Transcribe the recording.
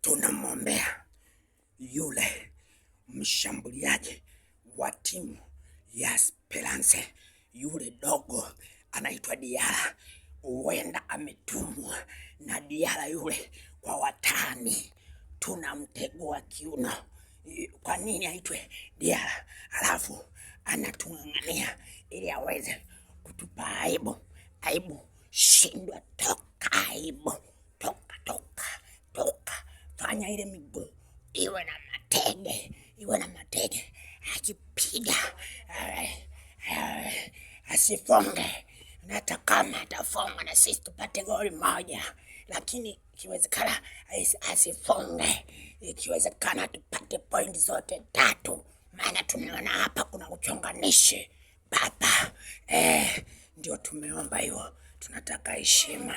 Tunamwombea yule mshambuliaji wa timu ya Esperance, yule dogo anaitwa Diara, huenda ametumwa na Diara yule kwa watani, tunamtegua kiuno. Kwa nini aitwe Diara alafu anatung'ang'ania ili aweze kutupa aibu? Aibu, shindwa, toka aibu, toka, toka, toka. Fanya ile miguu iwe na matege, iwe na matege, akipiga asifunge, na hata kama atafunga na sisi tupate goli moja, lakini ikiwezekana asifunge, ikiwezekana tupate pointi zote tatu, maana tumeona hapa kuna uchonganishi baba. Ndio tumeomba hiyo, tunataka heshima.